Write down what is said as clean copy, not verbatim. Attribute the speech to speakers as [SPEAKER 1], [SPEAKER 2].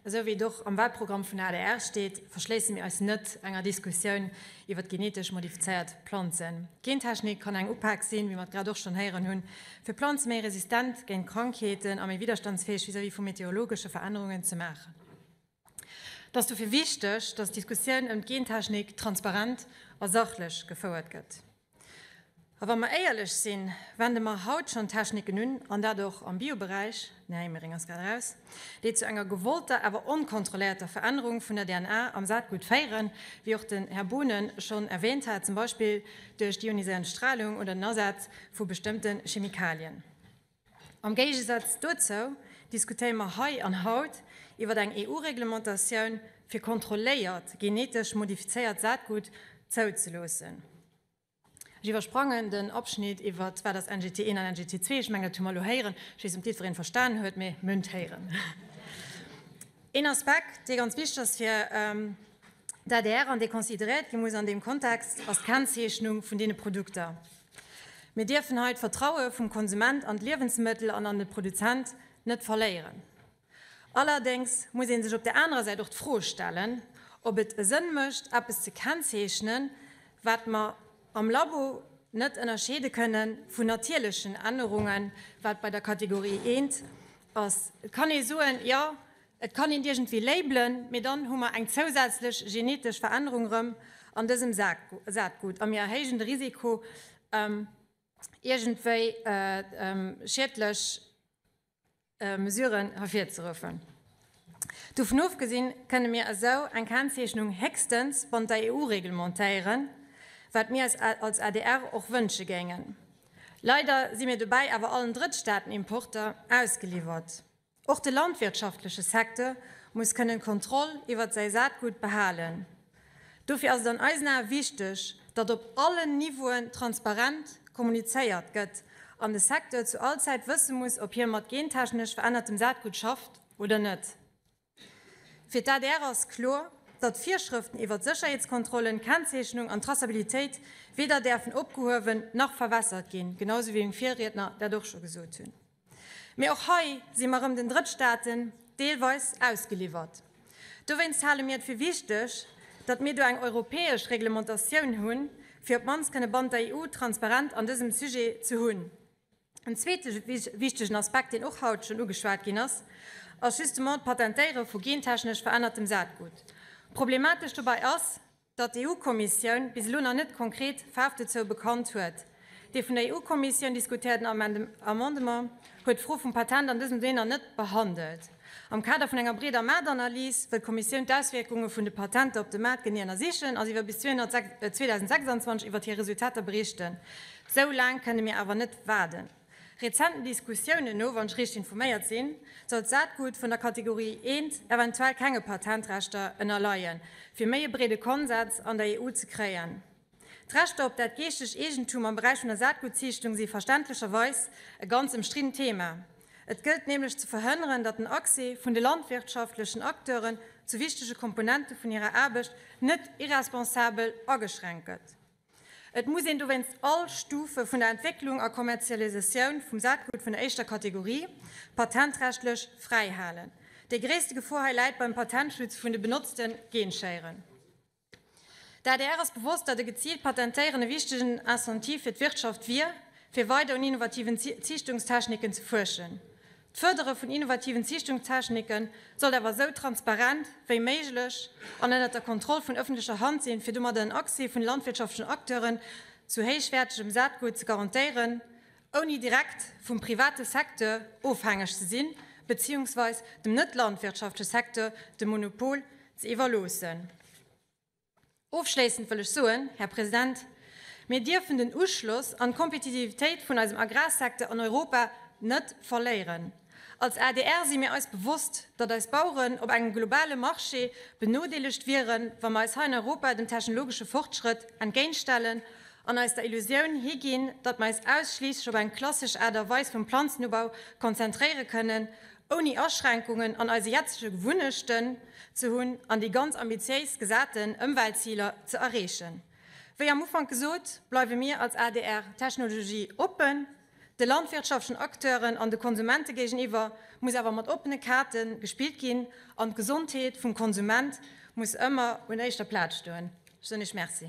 [SPEAKER 1] Esou wéi et och am Wahlprogramm vun der adr steet, verschléisse mir eis net enger Diskussioun iwwer genetesch modifizéiert Planzen. D'Gentechnik kann eng Upak sinn, wéi mer et grad och schonn héieren hunn, fir Planze méi resistent géint Krankheeten a méi widderstandsfäeg vis-à-vis vu meteorologesche Verännerungen ze maachen. Et ass dofir wichteg, dass d'Diskussioun ëm d'Gentechnik transparent a sachlech gefouert gëtt. A wa mer éierlech sinn, wende mer haut schonn Techniken un, an dat och am Bioberäich, den Här Emering ass grad eraus, déi zu enger gewollter, awer onkontrolléierter Verännerung vun der DNA am Saatgut féieren, wéi och den Här Boonen schonn erwähnt hat, zum Beispill duerch d'ioniséierend Strahlung oder den Asaz vu bestëmmte Chemikalien. Am Géigesaz dozou diskutéiere mer hei an haut iwwer eng EU-Reglementatioun, fir kontrolléiert genetesch modifizéiert Saatgut zouzeloossen. Ech iwwersprangen den Abschnitt iwwer wat ass NGT 1 an NGT 2. Ech mengen, dat hu mer elo héieren. Ech weess net, ob jiddwereen verstan huet, mee mir hunn et héieren. Een Aspekt, dee ganz wichteg ass fir d'ADR an dee consideréiert gi muss an deem Kontext, ass d'Kennzeechnung vun deene Produkter. Mir dierfen hei d'Vertraue vum Konsument an d'Liewensmëttel an an de Produzent net verléieren. Allerdéngs muss ee sech op där anerer Säit och d'Fro stellen, ob et e Sënn mécht, eppes ze kennzeechnen, wat mer am Labo net ënnerscheede kënne vun natierlechen Ännerungen, wat bei der Kategorie eent ass. Et kann ee soen, jo, et kann een et iergendwéi labelen, mee dann hu mer eng zousätzlech genetesch Verännerung erëm an dësem Saatgut a mir erhéijen de Risiko, iergendwéi schiedlech Mesuren ervirzeruffen. Dovun ofgesinn, kënne mir esou eng Kennzeechnung héchstens bannent der EU reglementéieren, wat mir eis als adr och wënsche géingen. Leider si mir dobäi awer allen Drëttstaatenimporter ausgeliwwert. Och de landwirtschaftleche Secteur muss kënnen d'Kontroll iwwert säi Saatgut behalen. Dofir ass et an eisen Ae wichteg, datt op allen Niveauen transparent kommunizéiert gëtt an de Secteur zu all Zäit wësse muss, ob hie mat gentechnesch verännertem Saatgut schafft oder net. Fir d'ADR ass kloer, datt d'Virschrëften iwwer d'Sécherheetskontrollen, d'Kennzeechnung an d'Traçabilitéit weder däerfen opgehuewen nach verwässert ginn, genau sou wéi meng Virriedner dat och scho gesot hunn. Mee och hei si mer erëm den Drëttstaaten deelweis ausgeliwwert. Dowéinst hale mir et fir wichteg, datt mir do eng europäesch Reglementatioun hunn, fir op d'mannst kënne bannent der EU transparent an dësem Sujet ze hunn. En zweete wichtegen Aspekt, deen och haut schonn ugeschwat ginn ass, ass justement d'Patentéiere vu gentechnesch verännertem Saatgut. Problematesch dobäi ass, datt d'EU-Kommissioun bis elo nach net konkret Faarf dozou bekannt huet. Dee vun der EU-Kommissioun diskutéierten Amendement huet d'Fro vum Patent an dësem Domaine nach net behandelt. Am Kader vun enger breeder Maartanalys wëll d'Kommissioun d'Auswierkunge vun de Patenter op de Maart genee ënnersichen a si wëll bis 2026 iwwert hir Resultater berichten. Sou laang kënne mir awer net waarden. Rezenten Diskussiounen no, wann ech richteg informéiert sinn, soll d'Saatgut vun der Kategorie I eventuell kenge Patentrechter ënnerleien, fir méi e breede Konsens an der EU ze kréien. D'Rechter op dat geeschtegt Eegentum am Beräich vun der Saatgutziichtung si verständlecherweis e ganz ëmstriddent Thema. Et gëllt nämlech ze verhënneren, datt den Accès vun de landwirtschaftlechen Acteuren zu wichtege Komponente vun hirer Aarbecht net irresponsabel ageschränkt gëtt. Et muss een dowéinst all Stufe vun der Entwécklung a Kommerzialisatioun vum Saatgut vun der éischter Kategorie patentrechtlech fräi halen. Déi gréisste Gefor hei läit beim Patentschutz vun de benotzte Genschéieren. Der adr ass bewosst, datt e geziilt Patentéieren e wichtegen Incentive fir d'Wirtschaft wier, fir weider un innovativen Ziichtungstechniken ze fuerschen. D'Fërdere vun innovativen Ziichtungstechnike sollt awer esou transparent wéi méiglech an ënnert der Kontroll vun ëffentlecher Hand sinn, fir domadder en Accès vun landwirtschaftlechen Acteuren zu héichwäertegem Saatgut ze garantéieren, ouni direkt vum private Secteur ofhängeg ze sinn, beziehungsweis dem net-landwirtschaftleche Secteur de Monopol ze iwwerloossen. Ofschléissend wëll ech soen, Här President, mir dierfen den Uschloss an d'Kompetitivitéit vun eisem Agrarsecteur an Europa net verléieren. Als adr si mir eis bewosst, datt eis Baueren op engem globale Marché benodeelegt wieren, wa mer eis hei an Europa dem technologesche Fortschrëtt entgéintstellen an eis der Illusioun higinn, datt mer eis ausschliisslech op eng klassesch Aart a Weis vum Planzenubau konzentréiere kënnen, ouni Aschränkungen an eise jetzege Gewunnechten ze hunn an déi ganz ambitiéis gesaten Ëmweltziler ze erreechen. Wéi am Ufank gesot, bleiwe mir als adr Technologie oppen. De landwirtschaftlechen Acteuren an de Konsumente géigeniwwer muss awer mat oppene Kaarte gespillt ginn an d'Gesondheet vum Konsument muss ëmmer un éischter Plaz stoen. Ech soen Iech Merci.